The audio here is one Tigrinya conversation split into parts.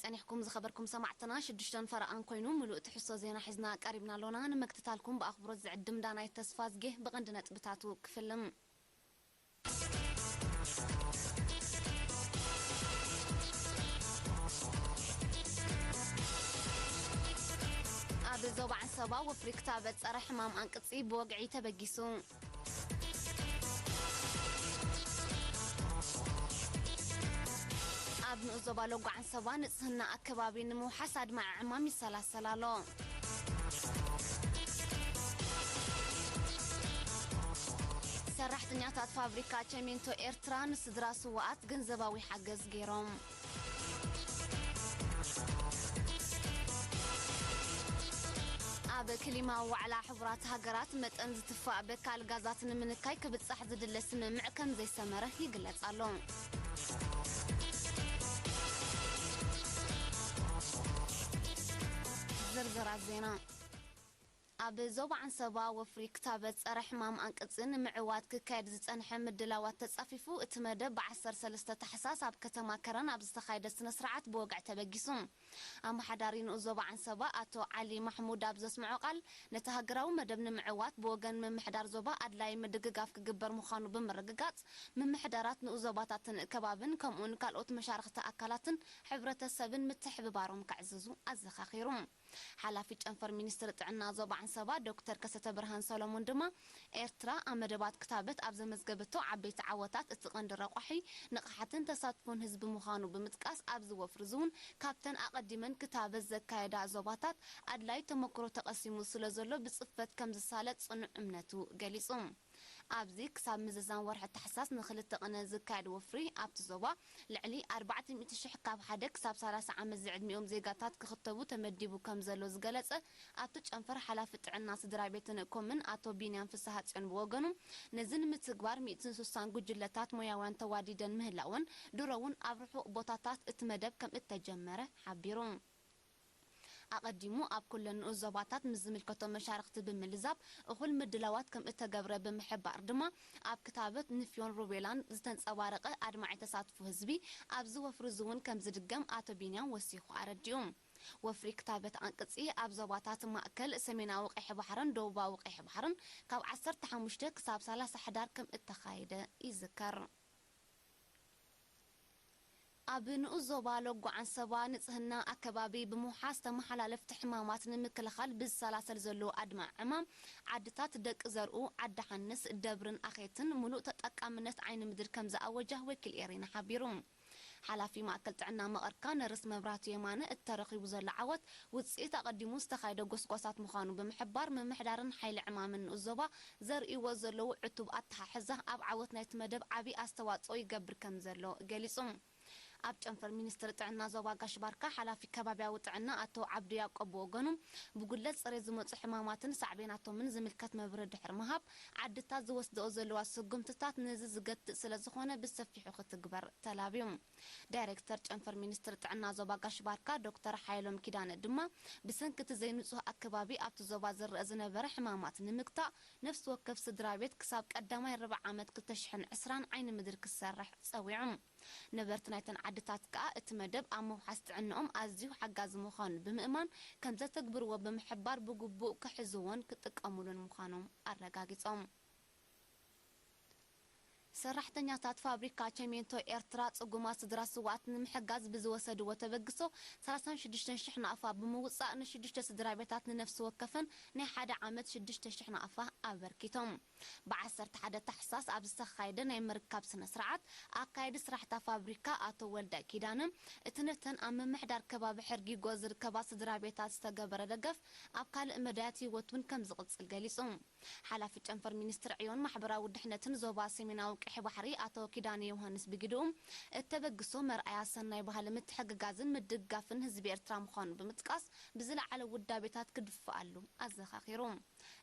ጸኒሕኩም ዝኸበርኩም ሰማዕትና፣ ሽዱሽተን ፈረቓን ኮይኑ ምሉእ ትሕዝቶ ዜና ሒዝና ቀሪብና ኣሎና። ንምክትታልኩም ብኣኽብሮት ዝዕድም ዳናይት ተስፋዝጌ። ብቐንዲ ነጥብታቱ ክፍልም። ኣብ ዞባ ዓንሰባ ወፍሪ ክታበት ጸረ ሕማም ኣንቅጺ ብወግዒ ተበጊሱ። ኣብ ንኡስ ዞባ ሎጎ ዓንሰባ ንጽህና ኣከባቢ ንምውሓስ ኣድማ ዕማም ይሰላሰል ኣሎ። ሰራሕተኛታት ፋብሪካ ቸሜንቶ ኤርትራ ንስድራ ስውኣት ገንዘባዊ ሓገዝ ገይሮም። ኣብ ክሊማ ዋዕላ ሕቡራት ሃገራት መጠን ዝትፋእ በካል ጋዛት ንምንካይ ክብጻሕ ዝድለ ስምምዕ ከም ዘይሰመረ ይግለጽ ኣሎ። ዝርዝራት ዜና። ኣብ ዞባ ዓንሰባ ወፍሪ ክታበት ጸረ ሕማም ኣንቅጺ ንምዕዋት ክካየድ ዝጸንሐ ምድላዋት ተጻፊፉ፣ እቲ መደብ ብ ዓሰርተ ሰለስተ ታሕሳስ ኣብ ከተማ ከረን ኣብ ዝተኻየደ ስነ ስርዓት ብወግዒ ተበጊሱ። ኣመሓዳሪ ንኡስ ዞባ ዓንሰባ ኣቶ ዓሊ ማሕሙድ ኣብ ዘስምዖ ቃል፣ ነቲ ሃገራዊ መደብ ንምዕዋት ብወገን ምምሕዳር ዞባ ኣድላዪ ምድግጋፍ ክግበር ምዃኑ ብምርግጋጽ፣ ምምሕዳራት ንኡስ ዞባታትን ከባብን ከምኡውን ካልኦት መሻርኽቲ ኣካላትን ሕብረተሰብን ምትሕብባሮም ከዕዝዙ ኣዘኻኺሩ። ሓላፊ ጨንፈር ሚኒስትሪ ጥዕና ዞባ ዓንሰባ ዶክተር ከሰተ ብርሃን ሰሎሞን ድማ፣ ኤርትራ ኣብ መደባት ክታበት ኣብ ዘመዝገበቶ ዓበይቲ ዓወታት እቲ ቀንዲ ረቋሒ ንቕሓትን ተሳትፎን ህዝቢ ምዃኑ ብምጥቃስ፣ ኣብዚ ወፍሪ እዚ እውን ካብተን ኣቐዲመን ክታበት ዘካየዳ ዞባታት ኣድላዪ ተመክሮ ተቐሲሙ ስለ ዘሎ ብጽፈት ከም ዝሳለጥ ጽኑዕ እምነቱ ገሊጹ። ኣብዚ ክሳብ ምዝዛም ወርሒ ታሕሳስ ንኽልተ ቅነ ዝካየድ ወፍሪ ኣብቲ ዞባ ልዕሊ ኣርባዕተ ሚእቲ ሽሕ ካብ ሓደ ክሳብ ሰላሳ ዓመት ዝዕድሚኦም ዜጋታት ክኽተቡ ተመዲቡ ከም ዘሎ ዝገለጸ ኣብቲ ጨንፈር ሓላፊ ጥዕና ስድራ ቤትን ኮምን ኣቶ ቢንያም ፍስሃጽዮን ብወገኑ፣ ነዚ ንምትግባር ሚእትን ስሳን ጉጅለታት ሞያውያን ተዋዲደን ምህላወን ድሮ እውን ኣብ ርሑቕ ቦታታት እቲ መደብ ከም እተጀመረ ሓቢሩ። ኣቐዲሙ ኣብ ኩለን ንኡስ ዞባታት ምስ ዝምልከቶም መሻርኽቲ ብምልዛብ እኹል ምድላዋት ከም እተገብረ ብምሕባር ድማ፣ ኣብ ክታበት ንፍዮን ሩቤላን ዝተንጸባረቐ ኣድማዒ ተሳትፎ ህዝቢ ኣብዚ ወፍሪ እዚ እውን ከም ዝድገም ኣቶ ቢንያም ወሲኹ ኣረዲኡ። ወፍሪ ክታበት ኣንቅጺ ኣብ ዞባታት ማእከል፣ ሰሜናዊ ቀይሕ ባሕርን ደቡባዊ ቀይሕ ባሕርን ካብ ዓሰርተ ሓሙሽተ ክሳብ ሰላሳ ሕዳር ከም እተኻየደ ይዝከር። ኣብ ንኡስ ዞባ ሎጎ ዓንሰባ ንጽህና ኣከባቢ ብምውሓስ ተመሓላለፍቲ ሕማማት ንምክልኻል ብዝሰላሰል ዘሎ ኣድማ ዕማም፣ ዓድታት ደቂ ዘርኡ፣ ዓዲ ሓንስ፣ ደብርን ኣኼትን ምሉእ ተጠቃምነት ዓይኒ ምድሪ ከም ዝኣወጃ ወኪል ኤሪና ሓቢሩ። ሓላፊ ማእከል ጥዕና መቐርካ ነርስ መብራህቱ የማነ፣ እቲ ተረኺቡ ዘሎ ዓወት ውጽኢት ኣቐዲሙ ዝተኻየደ ጎስጓሳት ምዃኑ ብምሕባር፣ ምምሕዳርን ሓይሊ ዕማምን ንኡስ ዞባ ዘርእይዎ ዘለዉ ዕቱብ ኣተሓሕዛ ኣብ ዓወት ናይቲ መደብ ዓቢ ኣስተዋጽኦ ይገብር ከም ዘሎ ገሊጹ። ኣብ ጨንፈር ሚኒስትሪ ጥዕና ዞባ ጋሽ ባርካ ሓላፊ ከባብያዊ ጥዕና ኣቶ ዓብዱ ያዕቆብ ብወገኑ፣ ብጉድለት ጽሬት ዝመጹ ሕማማትን ሳዕቤናቶምን ዝምልከት መብርሂ ድሕሪ ምሃብ፣ ዓድታት ዝወስድኦ ዘለዋ ስጉምትታት ነዚ ዝገትእ ስለ ዝኾነ ብሰፊሑ ክትግበር ተላብዩ። ዳይሬክተር ጨንፈር ሚኒስትሪ ጥዕና ዞባ ጋሽ ባርካ ዶክተር ሓየሎም ኪዳነ ድማ፣ ብሰንኪ እቲ ዘይንጹህ ኣከባቢ ኣብቲ ዞባ ዝረአ ዝነበረ ሕማማት ንምግታእ፣ ነፍሲ ወከፍ ስድራ ቤት ክሳብ ቀዳማይ ርብዒ ዓመት ክልተ ሽሕን ዕስራን ዓይኒ ምድሪ ክሰርሕ ጸዊዑ። ነበርቲ ናይተን ዓድታት ከኣ እቲ መደብ ኣብ ምውሓስ ጥዕንኦም ኣዝዩ ሓጋዚ ምዃኑ ብምእማን ከም ዘተግብርዎ ብምሕባር ብግቡእ ክሕዝዎን ክጥቀሙሉን ምዃኖም ኣረጋጊጾም። ሰራሕተኛታት ፋብሪካ ቸሜንቶ ኤርትራ ጽጉማት ስድራ ስውኣት ንምሕጋዝ ብዝወሰድዎ ተበግሶ ሰላሳን ሽዱሽተን ሽሕ ናቕፋ ብምውጻእ ንሽዱሽተ ስድራ ቤታት ንነፍሲ ወከፈን ናይ ሓደ ዓመት ሽዱሽተ ሽሕ ናቕፋ ኣበርኪቶም። ብ ዓሰርተ ሓደ ታሕሳስ ኣብ ዝተኻየደ ናይ ምርካብ ስነ ስርዓት፣ ኣካያዲ ስራሕታ ፋብሪካ ኣቶ ወልደ ኪዳነ፣ እቲ ነተን ኣብ ምምሕዳር ከባቢ ሕርጊጎ ዝርከባ ስድራ ቤታት ዝተገበረ ደገፍ ኣብ ካልእ መዳያት ህይወት እውን ከም ዝቕጽል ገሊጹ። ሓላፊ ጨንፈር ሚኒስትሪ ዕዮን ማሕበራዊ ድሕነትን ዞባ ሰሜናዊ ቀይሕ ባሕሪ ኣቶ ኪዳነ ዮሃንስ ብግድኡ፣ እተበግሶ መርኣያ ሰናይ ባህሊ ምትሕግጋዝን ምድግጋፍን ህዝቢ ኤርትራ ምዃኑ ብምጥቃስ፣ ብዝለዓለ ውዳቤታት ክድፍኣሉ ኣዘኻኺሩ።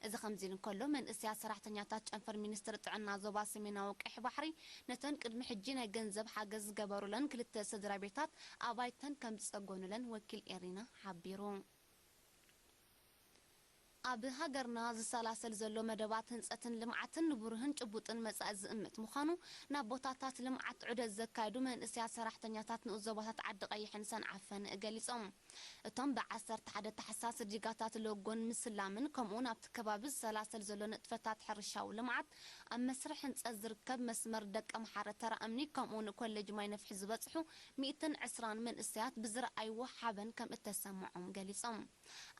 እዚ ከምዚ ኢሉ እንከሎ፣ መንእሰያት ሰራሕተኛታት ጨንፈር ሚኒስትሪ ጥዕና ዞባ ሰሜናዊ ቀይሕ ባሕሪ፣ ነተን ቅድሚ ሕጂ ናይ ገንዘብ ሓገዝ ዝገበሩለን ክልተ ስድራ ቤታት ኣባይተን ከም ዝጸገኑለን ወኪል ኤሪና ሓቢሩ። ኣብ ሃገርና ዝሰላሰል ዘሎ መደባት ህንጸትን ልምዓትን ንብሩህን ጭቡጥን መጻኢ ዝእምት ምዃኑ፣ ናብ ቦታታት ልምዓት ዑደት ዘካየዱ መንእሰያት ሰራሕተኛታት ንኡስ ዞባታት ዓዲ ቀይሕን ሰንዓፈን ገሊጾም። እቶም ብዓሰርተ ሓደ ታሕሳስ ዲጋታት ሎጎን ምስላምን፣ ከምኡውን ኣብቲ ከባቢ ዝሰላሰል ዘሎ ንጥፈታት ሕርሻዊ ልምዓት፣ ኣብ መስርሕ ህንጸት ዝርከብ መስመር ደቀምሓረ ተራ እምኒ፣ ከምኡውን ኮሌጅ ማይ ነፍሒ ዝበጽሑ ሚእትን ዕስራን መንእሰያት ብዝረኣይዎ ሓበን ከም እተሰምዖም ገሊጾም።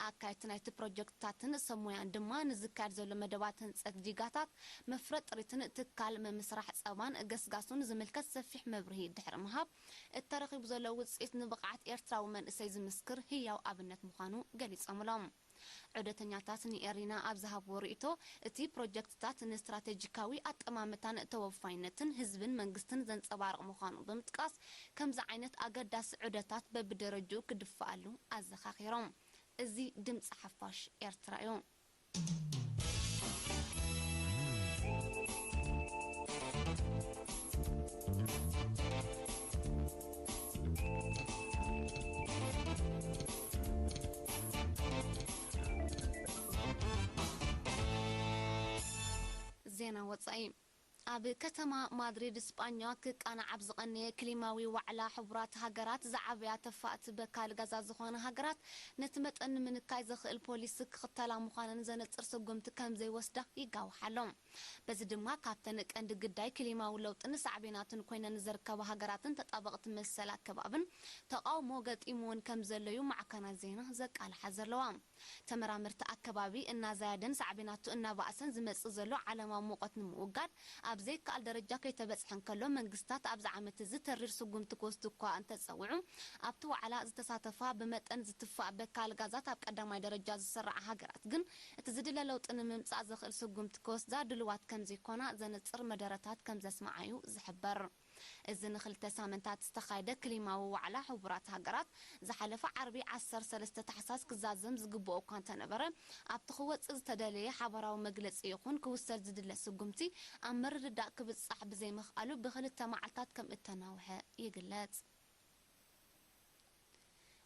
ኣካየድቲ ናይቲ ፕሮጀክትታትን ሰብ ሞያን ድማ ንዝካየድ ዘሎ መደባት ህንጸት ዲጋታት፣ መፍረ ጥሪትን ትካል ምምስራሕ ጸባን ገስጋሱን ዝምልከት ሰፊሕ መብርሂ ድሕሪ ምሃብ፣ እተረኺቡ ዘሎ ውጽኢት ንብቕዓት ኤርትራዊ መንእሰይ ዝምስክር ህያው ኣብነት ምዃኑ ገሊጾምሎም። ዑደተኛታት ንኤሪና ኣብ ዝሃብዎ ርእይቶ፣ እቲ ፕሮጀክትታት ንስትራቴጂካዊ ኣጠማምታን ተወፋይነትን ህዝብን መንግስትን ዘንጸባርቕ ምዃኑ ብምጥቃስ፣ ከምዚ ዓይነት ኣገዳሲ ዑደታት በብደረጅኡ ክድፍኣሉ ኣዘኻኺሮም። እዚ ድምጺ ሓፋሽ ኤርትራ እዩ። ዜና ወጻኢ። ኣብ ከተማ ማድሪድ ስጳኛ ክቃናዕ ኣብ ዝቐነየ ክሊማዊ ዋዕላ ሕቡራት ሃገራት፣ ዝዓበያ ተፋእቲ በካል ጋዛ ዝኾና ሃገራት ነቲ መጠን ንምንካይ ዘኽእል ፖሊሲ ክኽተላ ምዃነን ዘነጽር ስጉምቲ ከም ዘይወስዳ ይጋውሓ ኣሎ። በዚ ድማ ካብተን ቀንዲ ግዳይ ክሊማዊ ለውጥን ሳዕቤናቱን ኮይነን ዝርከባ ሃገራትን ተጣበቕቲ መሰል ኣከባብን ተቓውሞ ገጢምወን ከም ዘለዩ ማዕከናት ዜና ዘቃልሓ ዘለዋ። ተመራመርቲ ኣከባቢ እናዛየደን ሳዕቤናቱ እናባእሰን ዝመጽእ ዘሎ ዓለማዊ ሙቐት ንምውጋድ ኣብ ዘይከኣል ደረጃ ከይተበጽሐ እንከሎ፣ መንግስታት ኣብዚ ዓመት እዚ ተሪር ስጉምቲ ክወስዱ እኳ እንተጸውዑ፣ ኣብቲ ዋዕላ ዝተሳተፋ ብመጠን ዝትፋእ በካል ጋዛት ኣብ ቀዳማይ ደረጃ ዝስርዓ ሃገራት ግን እቲ ዝድለ ለውጢ ንምምጻእ ዘኽእል ስጉምቲ ክወስዳ ድልዋት ከም ዘይኮና ዘነጽር መደረታት ከም ዘስምዓዩ ዝሕበር። እዚ ንክልተ ሳምንታት ዝተኻየደ ክሊማዊ ዋዕላ ሕቡራት ሃገራት ዝሓለፈ ዓርቢ ዓሰርተ ሰለስተ ታሕሳስ ክዛዘም ዝግብኦ እኳ እንተነበረ፣ ኣብቲ ክወጽእ ዝተደለየ ሓባራዊ መግለጺ ይኹን ክውሰድ ዝድለ ስጉምቲ ኣብ ምርድዳእ ክብጻሕ ብዘይምኽኣሉ ብክልተ መዓልታት ከም እተናውሐ ይግለጽ።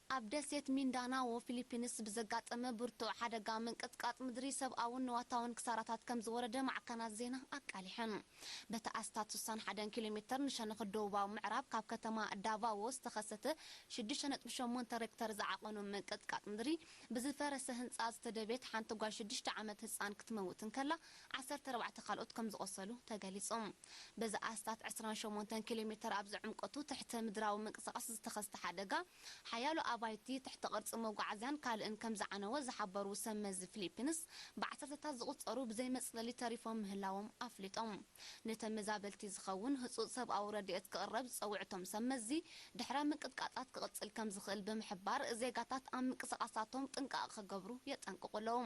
ኣብ ደሴት ሚንዳናዎ ፊሊፒንስ ብዘጋጠመ ብርቱዕ ሓደጋ ምንቅጥቃጥ ምድሪ ሰብኣውን ንዋታውን ክሳራታት ከም ዝወረደ ማዕከናት ዜና ኣቃሊሐን። በቲ ኣስታት ስሳን ሓደን ኪሎ ሜተር ንሸነኽ ደቡባዊ ምዕራብ ካብ ከተማ ዳቫዎ ዝተኸሰተ ሽዱሽተ ነጥቢ ሸሞንተ ሬክተር ዝዓቐኑ ምንቅጥቃጥ ምድሪ፣ ብዝፈረሰ ህንጻ ዝተደብየት ሓንቲ ጓል ሽዱሽተ ዓመት ህጻን ክትመውት እንከላ፣ ዓሰርተ ኣርባዕተ ካልኦት ከም ዝቖሰሉ ተገሊጹ። በዚ ኣስታት ዕስራን ሸሞንተን ኪሎ ሜተር ኣብ ዝዕምቀቱ ትሕተ ምድራዊ ምንቅስቓስ ዝተኸስተ ሓደጋ፣ ሓያሎ ኣባይቲ፣ ትሕተ ቅርጺ መጓዓዝያን ካልእን ከም ዝዓነወ ዝሓበሩ ሰብ መዚ ፊሊፒንስ፣ ብዓሰርተታት ዝቑጸሩ ብዘይ መጽለሊ ተሪፎም ምህላዎም ኣፍሊጦም። ንተመዛበልቲ ዝኸውን ህጹጽ ሰብኣዊ ረድኤት ክቕረብ ዝጸውዑ እቶም ሰብ መዚ፣ ድሕረ ምንቅጥቃጣት ክቕጽል ከም ዝኽእል ብምሕባር፣ ዜጋታት ኣብ ምንቅስቓሳቶም ጥንቃቐ ክገብሩ የጠንቅቑ ኣለዉ።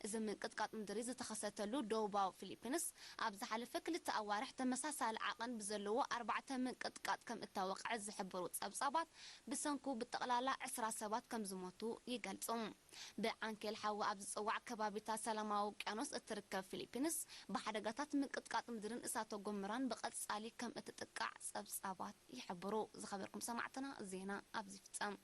እዚ ምንቅጥቃጥ ምድሪ ዝተኸሰተሉ ደቡባዊ ፊሊፒንስ፣ ኣብ ዝሓለፈ ክልተ ኣዋርሕ ተመሳሳሊ ዓቐን ብዘለዎ ኣርባዕተ ምንቅጥቃጥ ከም እተወቕዐ ዝሕብሩ ጸብጻባት፣ ብሰንኩ ብጠቕላላ ዕስራ ሰባት ከም ዝሞቱ ይገልጹ። ብዓንኬል ሓዊ ኣብ ዝጽዋዕ ከባቢታት ሰላማዊ ውቅያኖስ እትርከብ ፊሊፒንስ፣ ብሓደጋታት ምንቅጥቃጥ ምድርን እሳተ ጎመራን ብቐጻሊ ከም እትጥቃዕ ጸብጻባት ይሕብሩ። ዝኸበርኩም ሰማዕትና፣ ዜና ኣብዚ ይፍጸም።